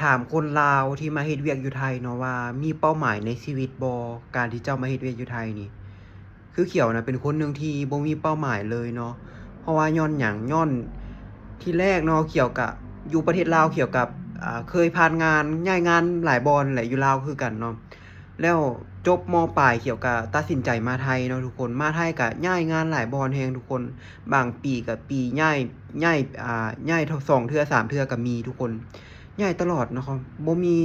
ຖາມຄົນລາວທີ່ມາເຮັດວຽກຢູ່ໄທເນາະວ່າ ມີເປົ້າໝາຍໃນຊີວິດບໍ່? ການທີ່ເຈົ້າມາເຮັດວຽກຢູ່ໄທນີ້ ຄືຂຽວນະເປັນຄົນໜຶ່ງທີ່ບໍ່ມີເປົ້າໝາຍເລີຍເນາະ. ເພາະວ່າຍ້ອນຫຍັງ? ຍ້ອນທີແລກເນາະ ຂຽວກະຢູ່ປະເທດລາວ ຂຽວກະ ອ່າ ເຄີຍຜ່ານງານ ຍ້າຍງານຫຼາຍບ່ອນແຫຼະ ຢູ່ລາວຄືກັນເນາະ. ແລ້ວຈົບ ມ.ປາຍ ຂຽວກະຕັດສິນໃຈມາໄທເນາະທຸກຄົນ. ມາໄທກະຍ້າຍງານຫຼາຍບ່ອນແຮງທຸກຄົນ. ບາງປີກະປີຍ້າຍ ຍ້າຍ ອ່າ ຍ້າຍສອງເທື່ອສາມເທື່ອກະມີທຸກຄົນ. ຍ້າຍຕະຫຼອດເນາະ ບໍ່ມີ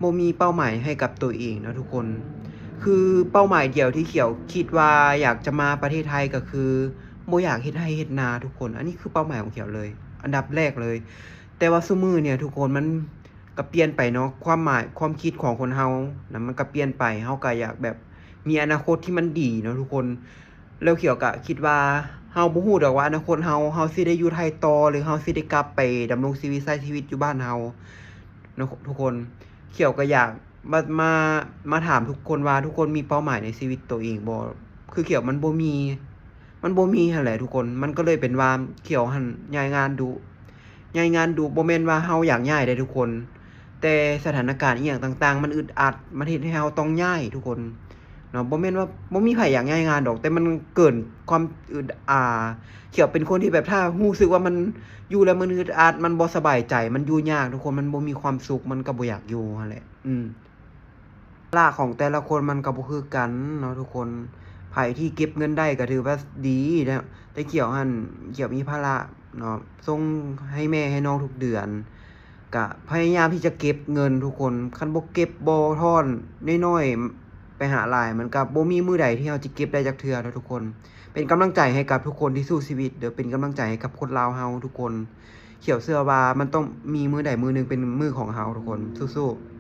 ບໍ່ມີເປົ້າໝາຍໃຫ້ກັບໂຕເອງເນາະທຸກຄົນ. ຄືເປົ້າໝາຍດຽວທີ່ຂຽວຄິດວ່າຢາກຈະມາປະເທດໄທກະຄື ບໍ່ຢາກເຮັດໄຮ່ເຮັດນາທຸກຄົນ. ອັນນີ້ຄືເປົ້າໝາຍຂອງຂຽວເລີຍ ອັນດັບແລກເລີຍ. ແຕ່ວ່າຊຸມື້ນີ້ທຸກຄົນ ມັນກະປ່ຽນໄປເນາະ ຄວາມໝາຍ ຄວາມຄິດຂອງຄົນເຮົານະ ມັນກະປ່ຽນໄປ. ເຮົາກະຢາກແບບມີອະນາຄົດທີ່ມັນດີເນາະທຸກຄົນ. ແລ້ວຂຽວກະຄິດວ່າ ເຮົາບໍ່ຮູ້ດອກວ່າອະນາຄົດເຮົາ ເຮົາຊິໄດ້ຢູ່ໄທຕໍ່ ຫຼືເຮົາຊິໄດ້ກັບໄປດຳລົງຊີວິດ ໃຊ້ຊີວິດຢູ່ບ້ານເຮົາເນາະທຸກຄົນ. ຂຽວກະຢາກມາ ມາ ມາຖາມທຸກຄົນວ່າ ທຸກຄົນມີເປົ້າໝາຍໃນຊີວິດໂຕເອງບໍ່? ຄືຂຽວມັນບໍ່ມີ ມັນບໍ່ມີຫັ້ນແຫຼະທຸກຄົນ. ມັນກະເລີຍເປັນວ່າຂຽວຫັ້ນຍ້າຍງານດຸ ຍ້າຍງານດຸ. ບໍ່ແມ່ນວ່າເຮົາຢາກຍ້າຍເດ້ທຸກຄົນ ແຕ່ສະຖານະການອີ່ຫຍັງຕ່າງໆ ມັນອຶດອັດ ມັນເຮັດໃຫ້ເຮົາຕ້ອງຍ້າຍທຸກຄົນເນາະ. ບໍ່ແມ່ນວ່າບໍ່ມີໃຜຢາກຍ້າຍງານດອກ ແຕ່ມັນເກີນຄວາມອຶດ ອ່າ ຂຽວເປັນຄົນທີ່ແບບ ຖ້າຮູ້ສຶກວ່າມັນຢູ່ແລ້ວມັນອຶດອັດ ມັນບໍ່ສະບາຍໃຈ ມັນຢູ່ຍາກທຸກຄົນ ມັນບໍ່ມີຄວາມສຸກ ມັນກະບໍ່ຢາກຢູ່ຫັ້ນແຫຼະ. ອືມ ລາຂອງແຕ່ລະຄົນມັນກະບໍ່ຄືກັນເນາະທຸກຄົນ. ໃຜທີ່ເກັບເງິນໄດ້ກະຖືວ່າດີແລ້ວ ແຕ່ຂຽວຫັ້ນ ຂຽວມີພາລະເນາະ ສົ່ງໃຫ້ແມ່ໃຫ້ນ້ອງທຸກເດືອນ. ກະພະຍາຍາມທີ່ຈະເກັບເງິນທຸກຄົນ. ຄັນບໍ່ເກັບ ບໍ່ທ້ອນນ້ອຍໆໄປຫາຫຼາຍ ມັນກະບໍ່ມີມື້ໃດທີ່ເຮົາຈະເກັບໄດ້ຈັກເທື່ອເນາະທຸກຄົນ. ເປັນກຳລັງໃຈໃຫ້ກັບທຸກຄົນທີ່ສູ້ຊີວິດເດີ ເປັນກຳລັງໃຈໃຫ້ກັບຄົນລາວເຮົາທຸກຄົນ. ຂຽວເຊື່ອວ່າມັນຕ້ອງມີມື້ໃດມື້ໜຶ່ງເປັນມື້ຂອງເຮົາທຸກຄົນ. ສູ້ໆ.